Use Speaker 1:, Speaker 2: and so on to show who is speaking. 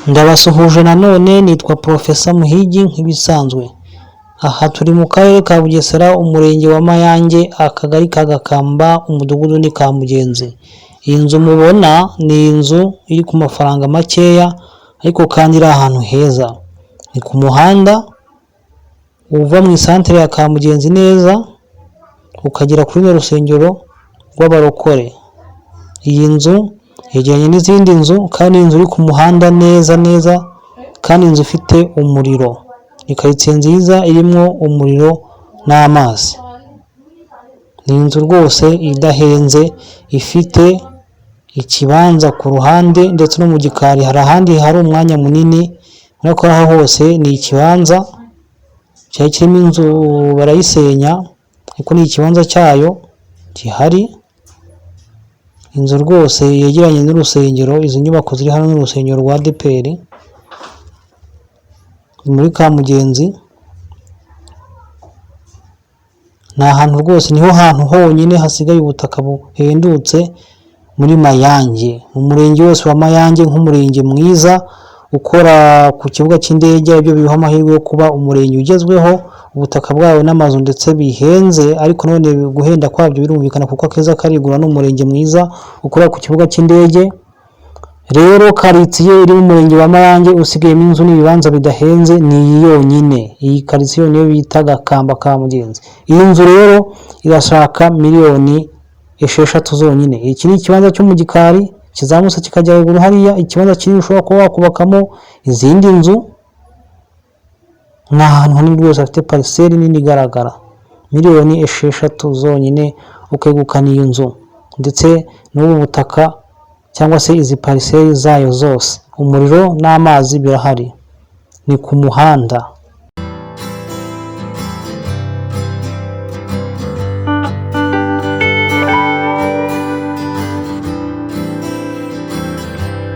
Speaker 1: Ndabasuhuje nanone, nitwa Professor Muhigi nk'ibisanzwe. Aha turi mu karere ka Bugesera, umurenge wa Mayange, akagari ka Gakamba, umudugudu ni Kamugenzi. Iyi nzu mubona ni inzu iri ku mafaranga makeya ariko kandi iri ahantu heza. Ni ku muhanda uva mu isantere ya Kamugenzi neza ukagera kuri runo rusengero rw'abarokore. Iyi nzu yegeranye n'izindi nzu kandi inzu iri ku muhanda neza neza, kandi inzu ifite umuriro. Ni karitsiye nziza irimo umuriro n'amazi. Ni inzu rwose idahenze, ifite ikibanza ku ruhande ndetse no mu gikari hari ahandi hari umwanya munini, urabona ko aha hose ni ikibanza cyari kirimo inzu barayisenya, ariko ni ikibanza cyayo gihari. Inzu rwose yegeranye n'urusengero, izi nyubako ziri hano n'urusengero rwa ADEPR, ni muri Kamugenzi, ni ahantu rwose niho hantu honyine hasigaye ubutaka buhendutse muri Mayange, mu murenge wose wa Mayange nk'umurenge mwiza ukora ku kibuga cy'indege, aribyo biwuha amahirwe yo kuba umurenge ugezweho, ubutaka bwawo n'amazu ndetse bihenze, ariko none guhenda kwabyo birumvikana kuko akeza karigura, ni umurenge mwiza ukora ku kibuga cy'indege. Rero karitsiye iri mu murenge wa Mayange usigayemo inzu n'ibibanza bidahenze ni iyi yonyine, iyi karitsiye niyo bita Gakamba ka Mugenzi. Iyi nzu rero irashaka miliyoni 6 zonyine. Iki ni ikibanza cyo mu gikari kizamutse kikajya ruguru hariya, ikibanza kinini ushobora kuba wakubakamo izindi nzu. Ni ahantu hanini rwose hafite parcelle nini igaragara. Miliyoni 6 zonyine ukegukana iyi nzu ndetse n'ubu butaka cyangwa se izi parcelle zayo zose. Umuriro n'amazi birahari, ni ku muhanda.